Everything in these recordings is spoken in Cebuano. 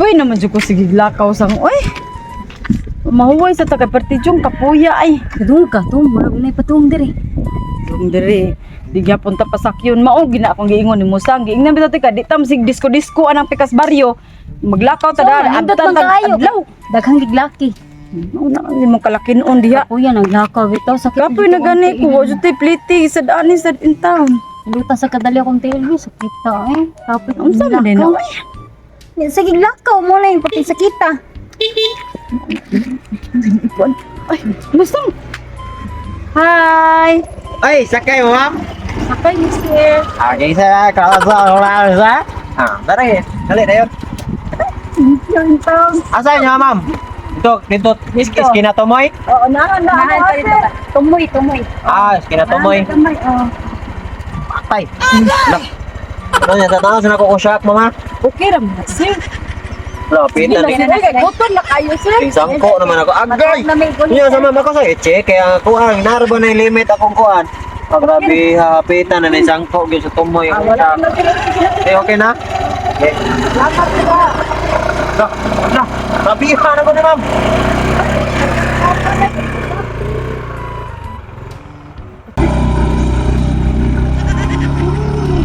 Kapoy naman jud ko sige lakaw sang oy. Mahuway sa taga partidyong kapuya ay. Kadung ka to, murag na patong diri. Dung diri. Di gyapon ta pasakyon mao gina akong giingon ni Musang. Giingnan bitaw tika di tam sig disco disco anang pikas baryo. Maglakaw ta So, dara nindot abtan man tag kaayo. adlaw. Daghang giglaki. Mao na ang imong kalakinon diha. Kapuya naglakaw bitaw sakit. Kapoy na gani ko wa jud tay pliti sa dani sa in town. Luta sa kadali akong tiil, sakit ta eh. Kapoy Unsa man din na oy? Sige, lakaw mo na yung pati sakita. Ay, Musang. Hi. Ay, sakay mo, ma'am. Sakay ni sir. Okay, sir. Kalasa, wala, sa. Ah, tara eh. Dali, dayon. In town. Asa niyo, ma'am? Dito, dito. Iskina tumoy? Oo, na na. Nahan pa rito ka. Tumoy, tumoy. Ah, iskina tumoy. Tumoy, oh. Patay. Lah. Ano niya, tatanaw sa nako shop, mama. Okay ra man, sir. Lapit na Sige ni. na, sir. Gutom na kayo, sir. Isang ko naman ako. Agay! Na may gulay. Niya sa mama ko sa eche, kaya kuan, narba na yung limit akong kuan. Ah, grabe, hapitan na na isang ko gyud sa tumoy. Ah, wala na sila. Eh, okay na? Okay. Salamat sila. Lah, lah, grabe na ko ni ma'am.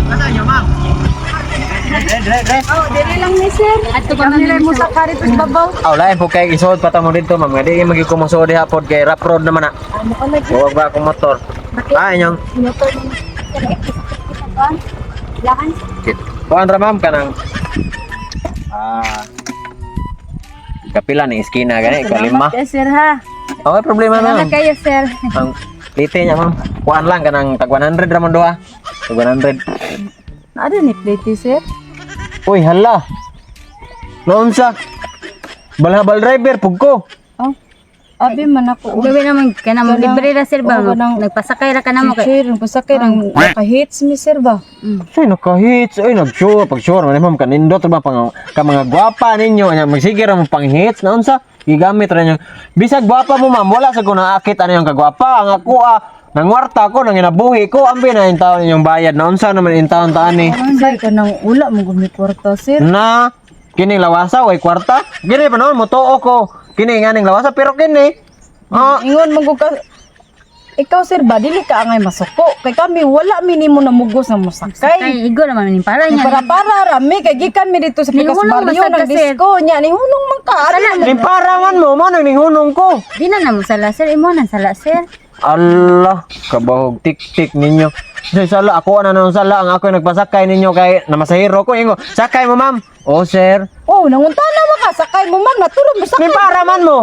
Asa niyo, ma'am? Dre, dre, dre. Oh, dili lang ni sir. Ato pa Kami lang mo sa karit sa babaw. Ah, wala po kay isuod pa ta mo dito, ma'am. Nga di magyud ko mosuod diha pod kay rough road naman na. Ano ka lagi? Huwag ba akong motor? Ah, inyong Motor mo. Lahan. Kuan ra ma'am kanang ah kapila ni iskina gani kalima. Salamat kay sir ha. Okay problema ma'am. Salamat kayo, sir. Ang lite niya ma'am. Kuan lang kanang tag 100 ra man duha. Tag 100. Naada ni plate sir. Uy, hala. Noon sa balhabal driver pug ko. Oh. Abi man ako. Gabi naman ka na mo libre ra sir ba? Oo, kanang- Nagpasakay ra ka na mo kay. Sir, pasakay nang naka-hits mi sir ba? Say naka-hits, ay nag-sure, pag sure man ma'am kanindot ra ba pang ka mga gwapa ninyo nya magsige ra mo pang hits na unsa gigamit ra ninyo. Bisag gwapa mo ma'am, wala sa ko naakit ano yung kagwapa. Ang ako ah, nangwarta ko nang inabuhi ko ambi na yung taon inyong bayad na unsa naman yung taon taan ni. Sir, kanang ula mo gumi kwarta sir. Na kini lawasa way kwarta. Kini pa noon motuo ko. Kini nga ning lawasa pero kini ah Ingon man gud ka. Ikaw sir ba dili ka angay masuko kay kami wala mi nimo namugos na mosakay. Kay igo naman ni para niya. Para para rami kay gikan mi dito sa Pikas Nihunong Barrio masag ng ka, sir. disco nya nihunong man ka. Ano naman? ning para man mo mo nang ninghunong ko. Di na namo sala sir, imo na sala sir. Allah, kabahog tik-tik ninyo. Say sala ako ana nang sala ang ako nagpasakay ninyo kay namasahiro ko ingo. Sakay mo ma'am. Oh sir. Oh, nangunta na man ka sakay mo ma'am natulog mo sakay. Ni para man mo.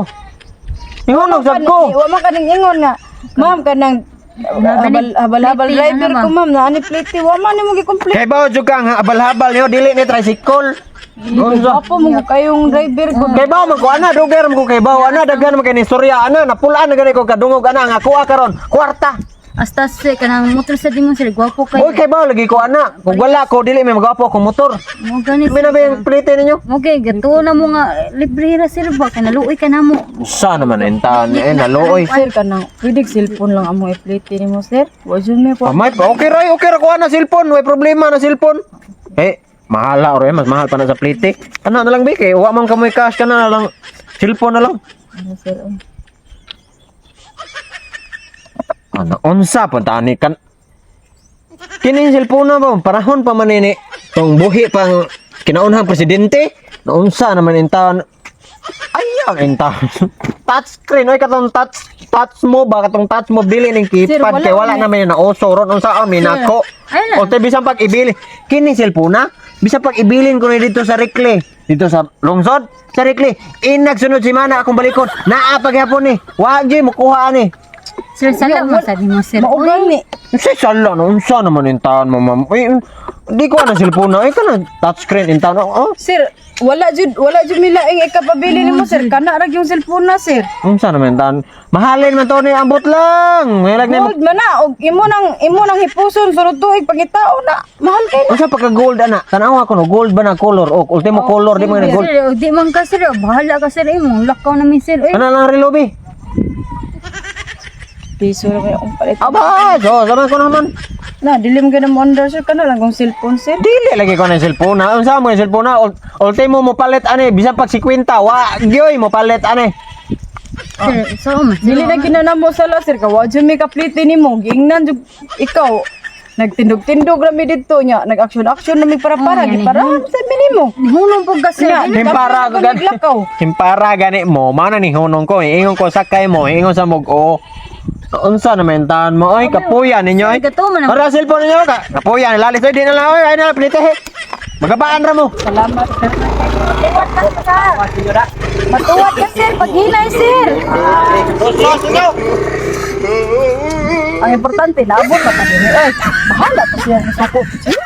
Ninghunong sab ko. Wa man kaning ingon nga. Ma'am kanang habal habal, habal Plate, driver ano ba? ko ma'am na ani plate wa man nimo gi-complete. Kay bawo jud kang habal-habal niyo dili ni tricycle. Unsa? Apo mo kayong driver ko. Kay bawo man ko ana dugay ra man ko kay bawo ana daghan man kay ni istorya ana napulaan na gani ko kadungog ana ang ako karon kwarta. Hasta sir kanang motor sa di mo sir, gwapo kay. Oy kay bawo lagi ko ana. Kung wala ko dili may magapo akong motor. Mo gani. May na ba yung plate ninyo? Mo kay gatuo na mo nga libre ra sir ba kay naluoy ka na mo. Usa naman ang taon eh naluoy. Sir kanang pwede cellphone lang among i-plate nimo sir. Wa jud mi ko. Amay, okay ra, okay ra kuha na cellphone, way problema na cellphone. Eh, mahala or eh, mas mahal pa na sa plite. Ano na lang bi kay wa man kamoy cash kana na lang cellphone na lang. Ano sir? oh. Ano unsa punta ni kan Kini yung cellphone na ba panahon pa man ini tong buhi pang kinaunhang presidente. Naunsa naman in taon. Ayaw in taon. Touch screen oy katong touch touch mo ba katong touch mo dili ning Sir, keypad wala kay wala man. naman yung nauso ron unsa ang minako. Ayun lang. O te bisan pag ibili kini cellphone na bisan pag ibilin ko ni dito sa Rikle dito sa lungsod sa Rikle inag sunod si mana akong balikon naa paghapon ni wa gyud mokuha ani. Sir sala mo sa di mo sir. Mao gani. Unsa sala no unsa naman yung taon mo ma'am. Uy, di ko na cellphone na ay kana touchscreen in taon. Oh, Sir, wala jud milaing ikapabili nimo sir. Kana ra gyung cellphone na sir. unsa naman yung taon. Mahalin man to ni ambot lang. May lag na Gold man na og imo nang hipuson sunod tuig pangitao na. Mahal kay na. Unsa pagka gold ana? Tan-aw ako no gold ba na color? Oh, ultimo color di man na gold. Sir, di man ka sir, bahala ka sir imo lakaw na mi sir. Oy. Ano lang relo bi? Piso ra kay akong palit. Aba, so sama ko naman. Na, dili mo gana mo under sir kana lang kung cellphone sir. Dili lagi ko ng cellphone ha. Unsa mo yung cellphone ha? Ultimo mo palit ani bisan pag 50 wa gyoy mo palit ani. Sir, so man. Dili na kinana mo sala sir ka wa jud may kaplite nimo. Giingnan jud ikaw. Nagtindog-tindog ra mi didto nya, nag-action-action na mi para-para, Oh, yan, giparahan sa mi nimo. Nihunong po ka sir. Nya, Himpara ko gani. Naglakaw. Himpara gani mo, mana ni hunong ko, ingon ko sakay mo, ingon sa mog o. Unsa naman taon mo oy, kapuya ninyo oy. Sir, gato man ang- Para cellphone ninyo ka. Kapuya lalis oy di na lang oy, ay na plite. Magabaan ra mo. Salamat sir. Matuwad ka sir, paghinay sir. Ang importante naabot na pa din. Ay, bahala pa siya sa ko. Siya.